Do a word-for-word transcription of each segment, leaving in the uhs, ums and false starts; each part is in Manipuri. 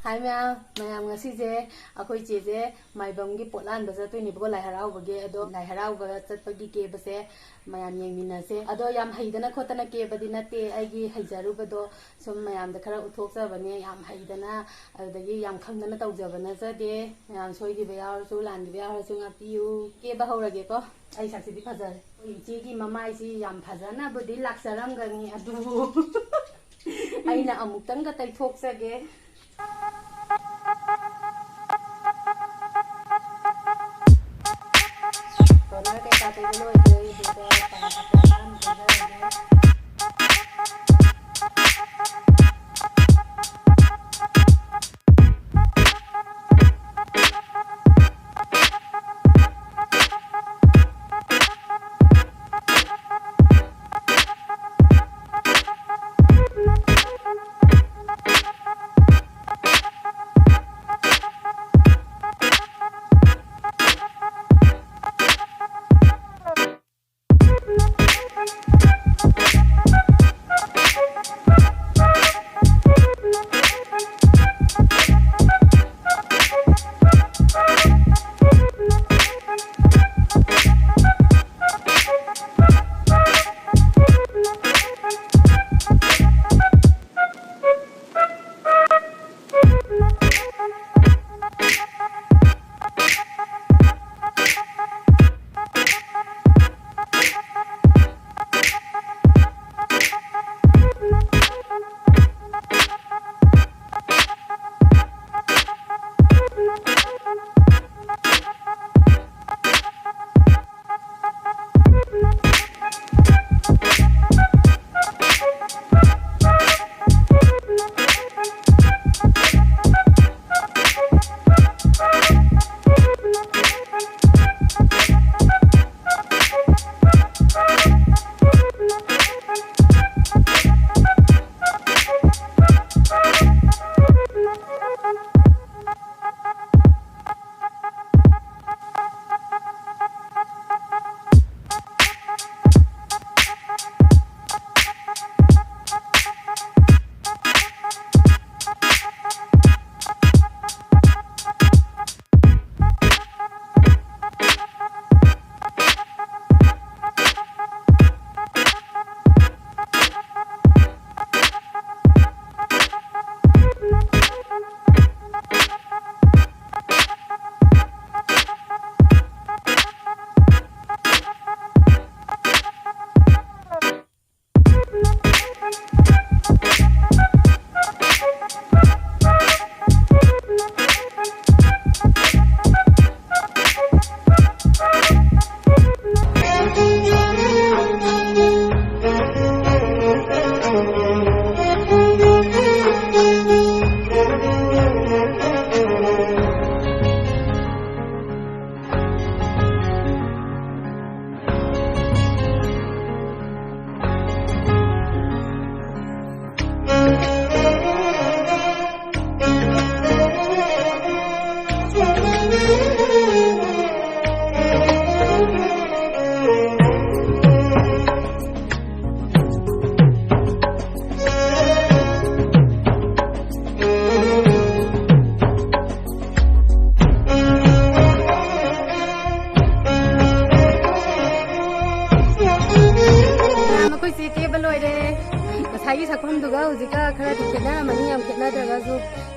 ꯍꯥꯏ ꯃꯌꯥꯝ, ꯃꯌꯥꯝ ꯉꯁꯤꯁꯦ ꯑꯩꯈꯣꯏ ꯆꯦꯁꯦ ꯃꯥꯏꯕꯝꯒꯤ ꯄꯣꯠꯂꯥꯟꯕ ꯆꯠꯇꯣꯏꯅꯦꯕꯀꯣ, ꯂꯥꯏ ꯍꯔꯥꯎꯕꯒꯤ꯫ ꯑꯗꯣ ꯂꯥꯏ ꯍꯔꯥꯎꯕ ꯆꯠꯄꯒꯤ ꯀꯦꯕꯁꯦ ꯃꯌꯥꯝ ꯌꯦꯡꯃꯤꯟꯅꯁꯦ꯫ ꯑꯗꯣ ꯌꯥꯝ ꯍꯩꯗꯅ ꯈꯣꯠꯇꯅ ꯀꯦꯕꯗꯤ ꯅꯠꯇꯦ, ꯑꯩꯒꯤ ꯍꯩꯖꯔꯨꯕꯗꯣ ꯁꯨꯝ ꯃꯌꯥꯝꯗ ꯈꯔ ꯎꯠꯊꯣꯛꯆꯕꯅꯦ꯫ ꯌꯥꯝ ꯍꯩꯗꯅ ꯑꯗꯨꯗꯒꯤ ꯌꯥꯝ ꯈꯪꯗꯅ ꯇꯧꯖꯕ ꯅꯠꯆꯗꯦ꯫ ꯃꯌꯥꯝ ꯁꯣꯏꯈꯤꯕ ꯌꯥꯎꯔꯁꯨ ꯂꯥꯟꯈꯤꯕ ꯌꯥꯎꯔꯁꯨ ꯉꯥꯛꯄꯤꯌꯨ꯫ ꯀꯦꯕ ꯍꯧꯔꯒꯦꯀꯣ꯫ ꯑꯩ ꯁꯛꯁꯤꯗꯤ ꯐꯖꯔꯦ꯫ ꯑꯩꯈꯣꯏ ꯏꯆꯦꯒꯤ ꯃꯃꯥꯏꯁꯤ ꯌꯥꯝ ꯐꯖꯅꯕꯨꯗꯤ ꯂꯥꯛꯆꯔꯝꯒꯅꯤ, ꯑꯗꯨꯕꯨ ꯑꯩꯅ ꯑꯃꯨꯛꯇꯪꯒ ꯇꯩꯊꯣꯛꯆꯒꯦ꯫ ꯇꯣꯅꯔ ꯀꯩꯀꯥ ꯇꯩꯕ ꯂꯣꯏꯈ꯭ꯔꯦ, ꯑꯗꯨꯒ ꯄꯥ-, ꯑꯄ꯭ꯔꯥꯟ ꯑꯃ ꯇꯩꯖꯔꯒꯦ꯫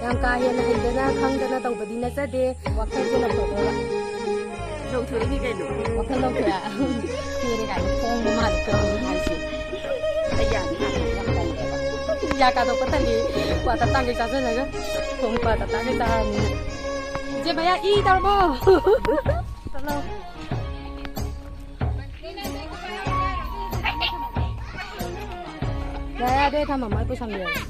ꯌꯥꯝ ꯀꯥ ꯍꯦꯟꯅ ꯍꯩꯗꯅ ꯈꯪꯗꯅ ꯇꯧꯕꯗꯤ ꯅꯠꯆꯗꯦ꯫ ꯋꯥꯈꯜꯁꯦ ꯂꯧꯊꯣꯛꯑꯣ꯫ ꯂꯧꯊꯣꯛꯏꯅꯤ ꯀꯩꯅꯣ꯫ ꯋꯥꯈꯜ ꯂꯧꯊꯣꯛꯑꯦ꯫ ꯐꯦꯔꯦ ꯀꯥꯏꯅ ꯐꯣꯡꯕ ꯃꯥꯜꯂꯦ ꯀꯧꯔꯤ ꯍꯥꯏꯁꯦ꯫ ꯑꯩ ꯌꯥꯗꯤ ꯌꯥꯝ ꯇꯜꯂꯦꯕ꯫ ꯌꯥ ꯀꯥꯊꯣꯛꯄ ꯇꯜꯂꯤ꯫ ꯀ꯭ꯋꯥ ꯇꯞ ꯇꯥꯡꯒꯩ ꯆꯥꯁꯤꯜꯂꯒ꯫ ꯈꯣꯡ ꯀ꯭ꯋꯥ ꯇꯞ ꯇꯥꯡꯒꯩ ꯆꯥꯔꯕꯅꯤꯅ꯫ ꯏꯆꯦ ꯃꯌꯥ ꯏ ꯇꯧꯔꯕꯣ? ꯆꯠꯂꯣ꯫ ꯌꯥꯔꯦ, ꯑꯗꯨ ꯑꯩ ꯊꯝꯃꯝꯃꯣ, ꯑꯩ ꯄꯨꯁꯟꯕꯤꯔꯒꯦ꯫